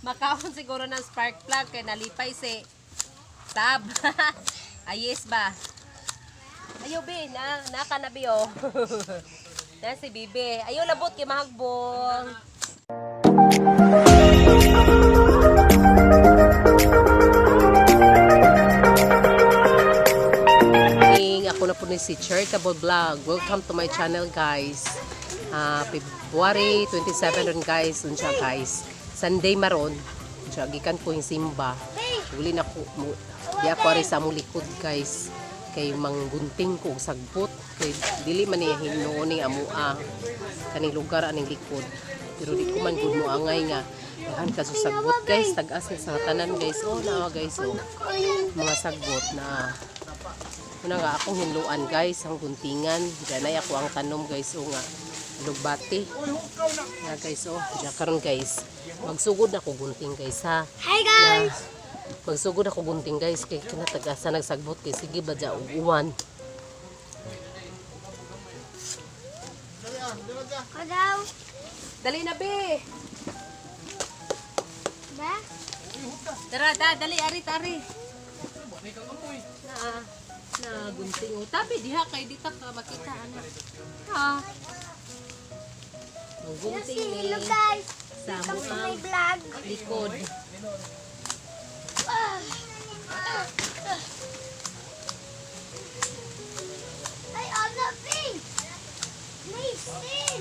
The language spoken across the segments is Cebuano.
Makaon siguro ng spark plug kay nalipay si Tab. Ayes ba? Ayo be, na naka na be oh. Na si Bibi. Ayo labot kay mahagbong. Morning. Ako na po ni si Charitable Vlog. Welcome to my channel, guys. February 27 ron, guys. Unsa, guys. Sunday maron. Unsa, gikan ko yung simba. Uli na ko mo, di ako ari sa among likod, guys. Kay manggunting ko og sagbot. Kay dili man ni hinuon ning amua kaning lugar aning likod. Pero di ko man gud mo angay nga daghan ka sa sagbot, guys. Tag-as na sa tanan, guys. Oh, naa, guys, oh. Mga sagbot na. Una nga akong hinluan, guys, ang guntingan. Ganay ako ang tanom, guys, o nga lugbati. Nga guys, oh, diya karon, guys. Magsugod ako gunting, guys, ha. Hi guys! Magsugod ako gunting, guys, kay kinatagasa nagsagbot kay sige ba dya og uwan. Kadaw. Dali na be. Ba? Tara da, dali ari tari. Na na gunting o tabi diha kay di ta ka makita ana. Ha. Gunting ni Hello guys! sa Welcome to my muang vlog. likod. Ay, ano, Pink? May sin!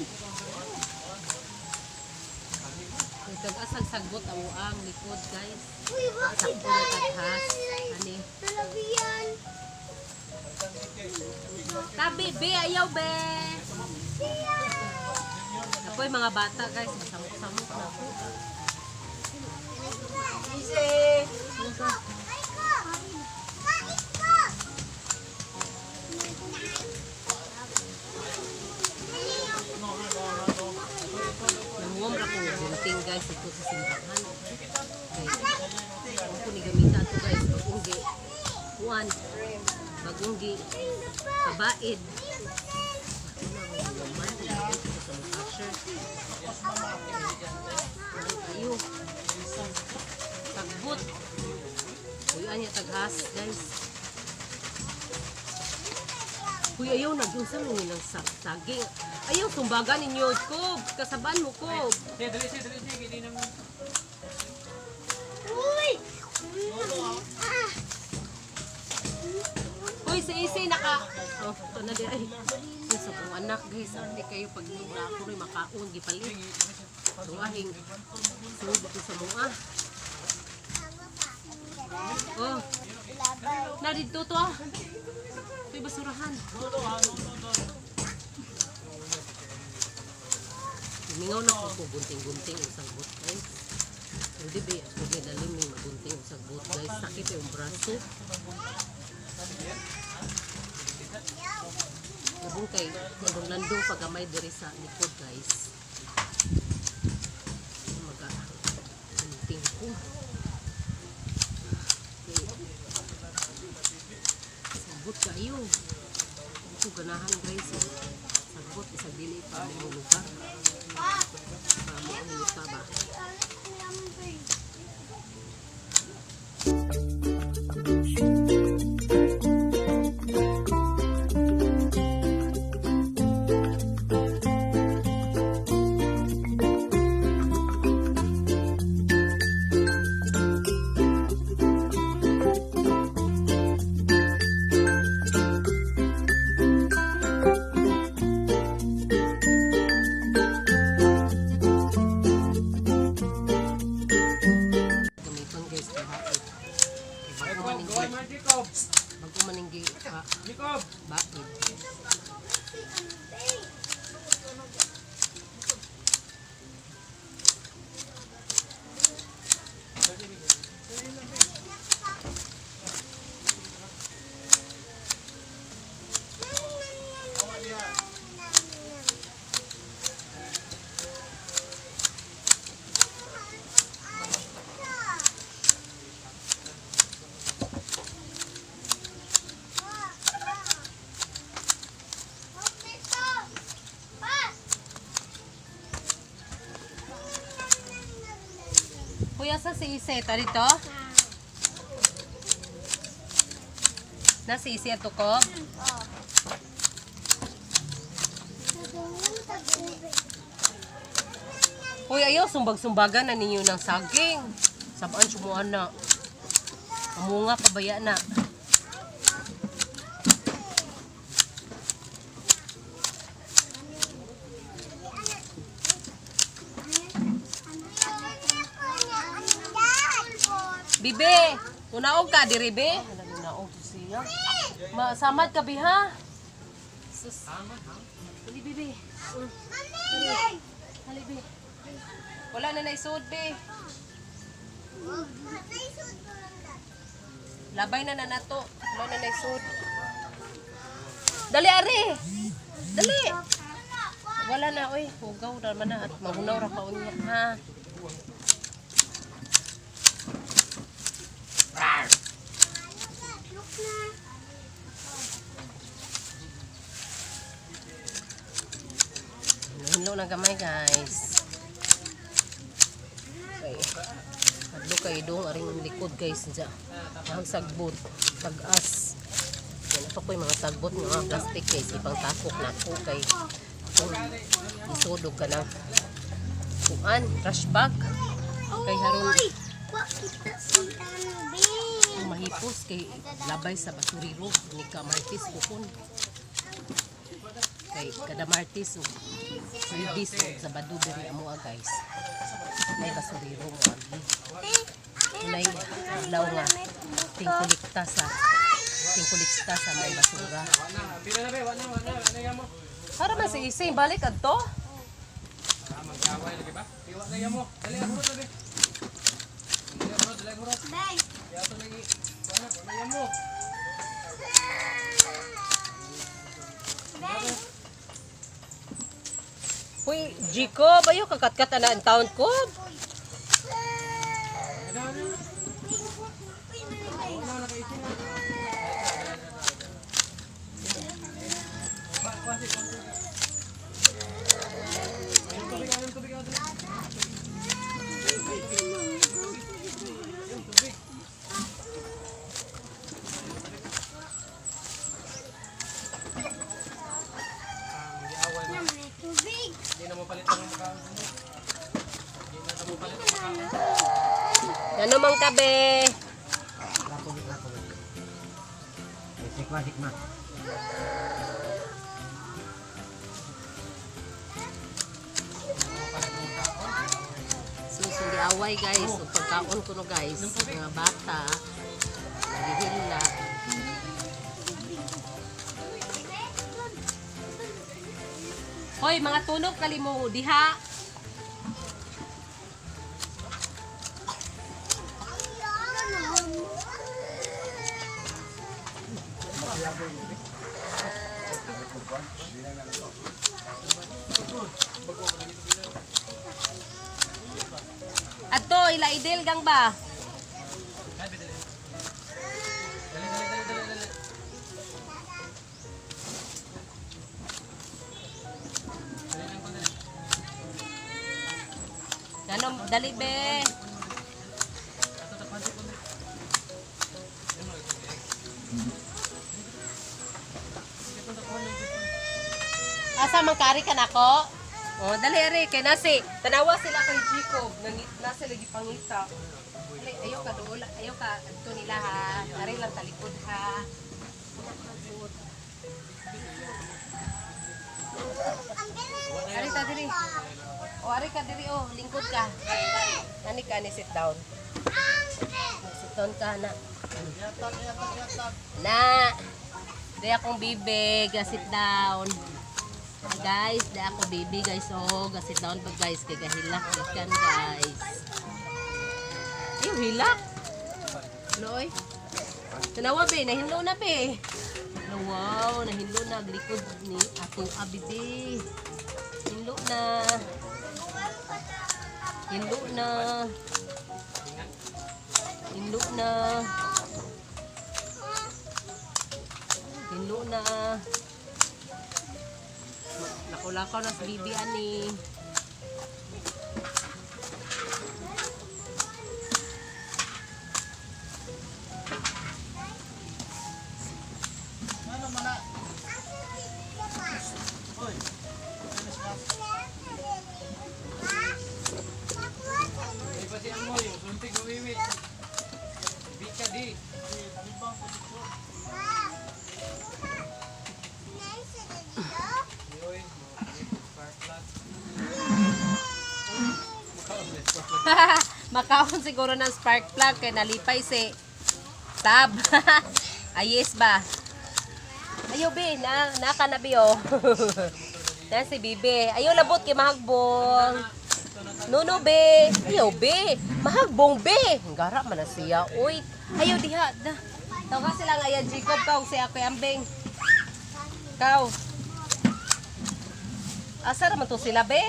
Nagtag-asag sagbot ang ang likod, guys. Uy, bakit Sakto na tayo? taghas. Ani. Talabiyan. Tabi be, ayaw be. Apoy mga bata, guys, masamok-samok na ako. Ay ko! Kain ko! Nanguwam ra ko gunting, guys, ito sa simbahan. Okay. Ako ni gamita ato, guys, bagong gi. Kuan. Bagong gi. Kabaid. Ayo. Tagbot. Uy, anya taghas, guys. Uy, ayaw nagunsa man nilang saging. Ayaw tumbagan ninyo, Kob. Kasaban mo, Kob. Uy! Ah! Uy, si Isi, naka. Oh, ito na di ay. Ay, sa kong anak, guys. Arte kayo pag nubra ako rin makaon, gipalit. Suwahing. Sugod ko sa mga. Oh, na dito to ah. Ito'y basurahan. Mingaw na ko gunting-gunting ang sagbot, guys. Hindi ba, ako gidalim ni magunting ang sagbot, guys. Sakit yung braso. Nabong kay nandong-nandong pagamay diri sa likod, guys. Maga gunting ko. Okay. Sagbot kayo. Hindi ko ganahan, guys. Eh. Sagbot isang dili pa mo lugar. Pa mo ang lupa ba. Uy, asa si Ise? Ta dito? Na si Ise ato ko? Uy, ayaw, sumbag-sumbagan na ninyo ng saging. Sabaan sumuan na. Amunga, pabaya na. Bibe, unaog ka, diri be. Alam, unaog to siya. Masamad ka, bi, ha? Sus. Dali, bibi. Dali, bi. Wala na naisuod, be. Labay na na nato. Wala na naisuod. Dali, ari. Dali. Wala na, oy. Hugaw na man na at mahunaw ra pa unya, ha? Hinlo na gamay, guys. Okay. Adlo kay dong aring likod, guys, dya. Ang sagbot, tag-as. Yan ato ko yung mga sagbot nga mga plastic, guys, ipang takok nako kay kung isudog ka ng kuan, trash bag. Kay haron mahipos kay labay sa basurero ni ka Martis kukon. Kay kada Martis ug Huwebes ug Sabado diri amo ah, guys. May basurero mo agi. Nay adlaw nga tingkulikta sa may basura. Para man si Ising balik adto. Uy, Jacob, ayo kakatkat ana ang taon ko. Ano man kabe? Sikma, sikma. Susundi away, guys, ug pagkaon kuno, guys, mga bata naghihila. Hoy, mga tunog kalimo diha. Adto ila idil gang ba? Ano, dali be. Asa man kari ka nako? Oh, dali ari kay nasi. Tanawa sila kay Jacob, nangit na sila gipangita. Dali, ayo ka dool, ayo ka adto nila ha. Ari lang talikod ha. Ari ta diri. Oh, ari ka diri oh, lingkod ka. Nani ka ni sit down. Sit down ka na. Na. Di akong bibi, ga sit down. Hi guys, di ako baby guys. Oh, ga sit down pa guys kay gahilak ikan guys. Iyo hilak. Loy. Tanawa be, nahinlo na be. Hello, wow, nahinlo na glikod ni ato abibi. Hinlo na. Hinlo na. Hinlo na. Hinlo na. Nakulakaw na si Bibi ani. Makaon siguro ng spark plug kay nalipay si Tab. Ayes ba? Ayo be, na naka na be oh. Na si Bibe. Ayo labot kay mahagbong. No no be. Ayo be. Mahagbong be. Gara man na siya. Uy. Ayo diha. Da. Tawa sila nga ayan Jacob kaw si ako ambing. Kaw. Asa raman to sila be?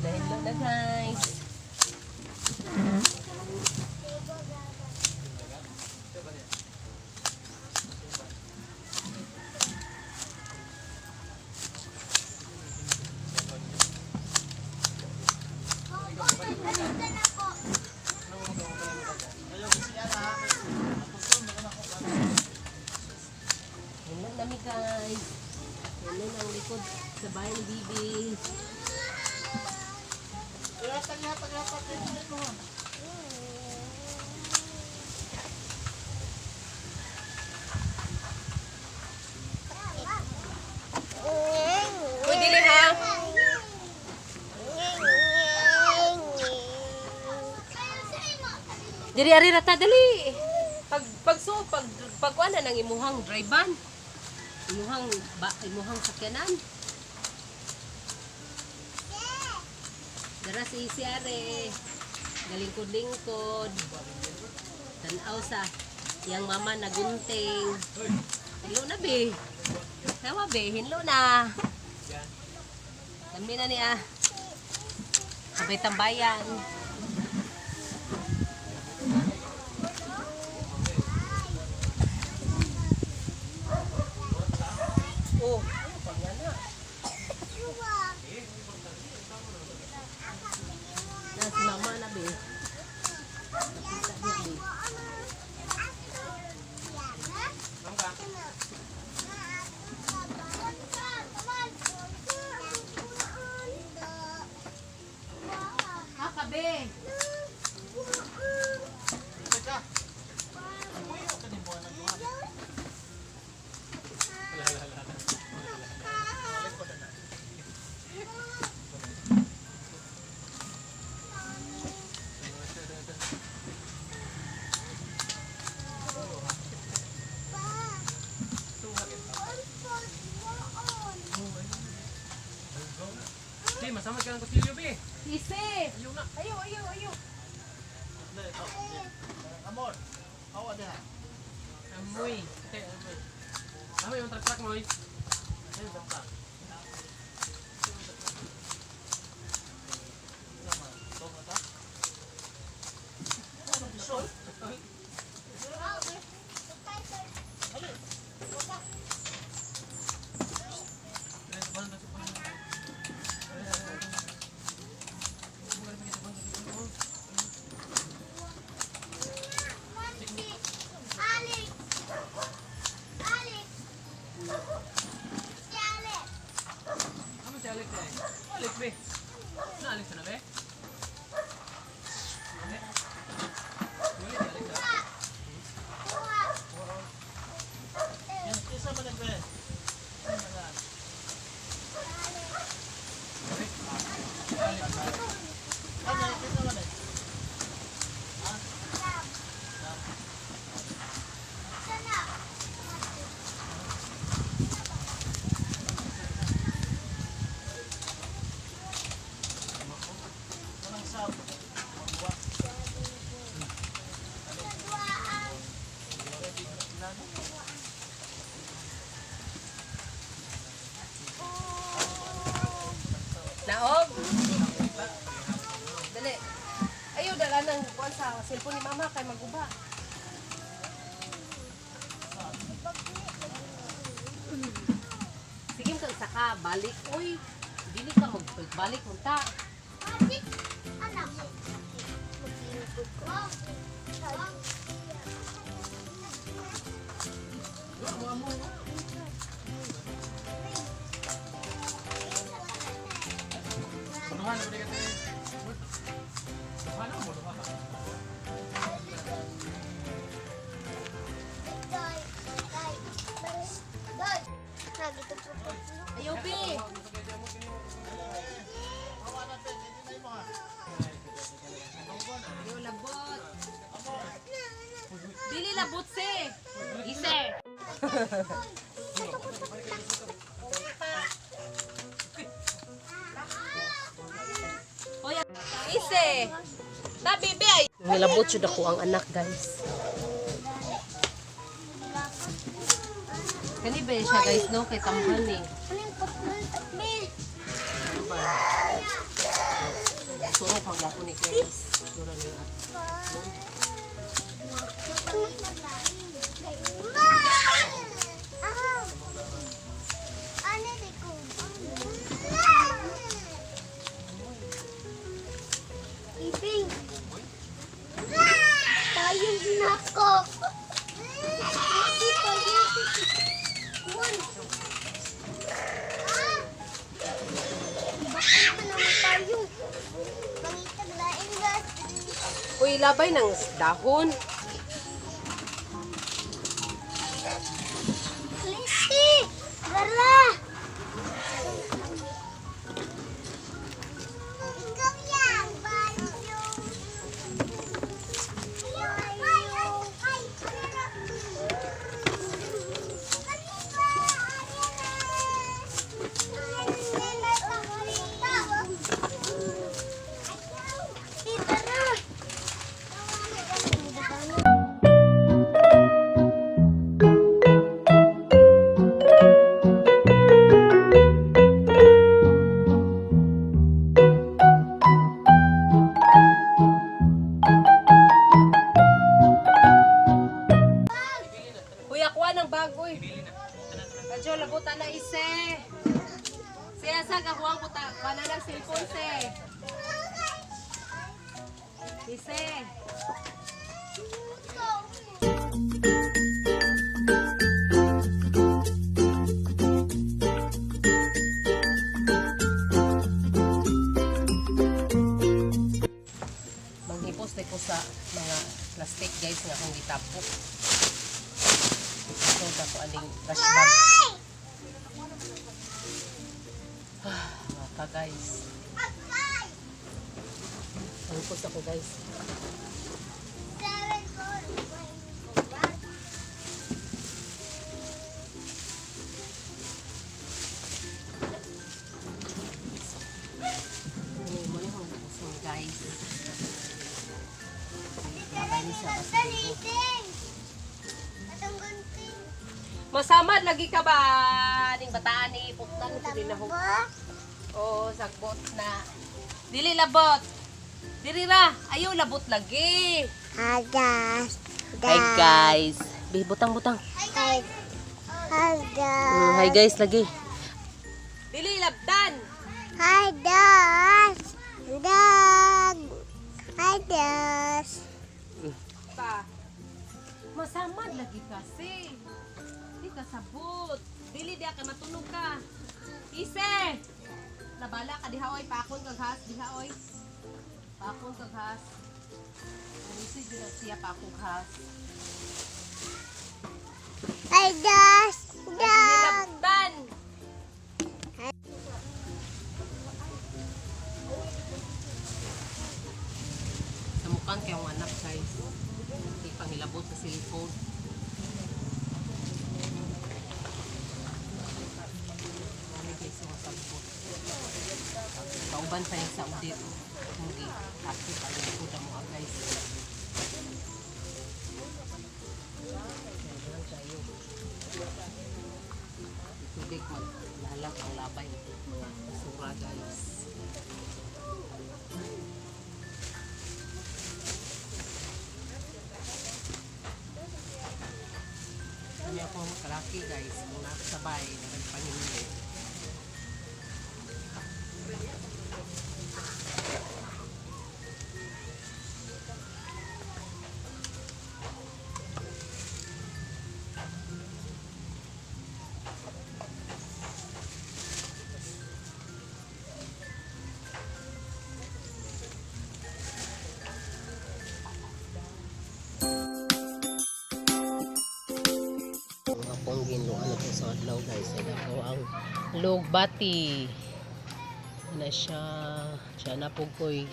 Dahil na guys. Hello nami guys. Hello ang likod sa bahay ni Bibi. Uy, dili ha. Dili ari rata dali. Pag pag so pag pagkuan na ng imuhang drive van. Imuhang ba imuhang sakyanan. Dara si si are. Galingkod-lingkod. Tanaw sa iyang mama nagunting. Hinlo na be. Tawa be, hinlo na. Dami na niya. Sabay tambayan. Oh, ano pa nga na? Na si mama na be. Nakita niya be. Haka be. Di, masama ka ng kutsilyo, be. Ise. Ayo, ayo, ayo. Amoy. Amoy. Amoy yung trak-trak mo, eh. Ayun, trak-trak. Alex! Alex! Si Alex! Amoy si Alex, eh. Alex, be. Na, Alex na, be? Wala. Wala si Alex, ah. Kuha! Sana! Duaan! Naog. Dali. Ayo dala ng kuan sa cellphone ni mama kay maguba. Sige kang saka balik oy. Dili ka magbalik unta. Magic! Anak! Maglingkod ko. Duha na ba ka? Duha na mo, duha ka. Ayaw, Bi. Ayaw, labot. Dili labot, se. Ise. Oy, ise. Tabi, bi. Ay. Nilabot jud ako ang anak, guys. Kani ba siya, guys, no? Kay tamhan eh. Ano ba? Surok magyapon ni guys. Sura niya. Ibing. Tayo nako. One. Ah! Bakit man ang tayo? Pangitag lain gas. Uy, labay ng dahon. Lisi! Gara! Ikaw yan! Bayo! Tara! Uy, akuha ng bag, uy. Radyo, labutan na ise. Siya sa kakuha ko ta, wala ng cellphone se. Ise. Manghipos na ko sa mga plastic guys nga akong gitapok. So, dako aning trash bag. Ah, mga ka guys. Manghipos ako guys. Ano mo ni akong puson guys. Labay ni siya kasi. Masamad lagi ka ba ning bataan ni puktan ko din na Oo, sagbot na. Dili labot. Dili ra. Ayaw labot lagi. Hi guys. Hi guys. Bi butang butang. Hi guys. Hi guys. Hi guys lagi. Dili labdan. Hi guys. Dog. Hi guys. Pa. Masamad lagi kasi. Di ka sabot. Dili diya ka matunog ka. Ise. Labala ka diha oy pakon kag has diha oy. Pakon kag has. Ise jud na siya pakon has. Hi guys. Dili Dog. labdan. Samukan kayong anak guys. Hindi pangilabot sa cellphone. Mami guys, yung sabot. Pauban pa yung sa audit. Mugi. Ako pa yung kuda mo ah, guys. Kaya lang tayo. Tubig maglalak ang labay mga basura guys. Kami ako ang kalaki guys. Kung nakasabay, nagpangindi. Alugbati. Ana siya. Siya na po ko'y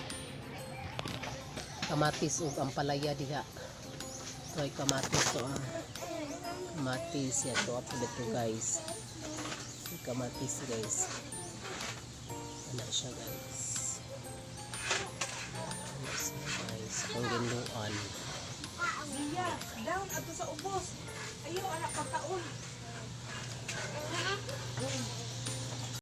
kamatis ug ampalaya diha. Ito ay kamatis to ah. Kamatis yan to po dito, guys. Kamatis, guys. Ana siya, guys. Ana siya, guys. Akong ginluan. Siya, down ato sa ubos. Ayaw anak pagkaon.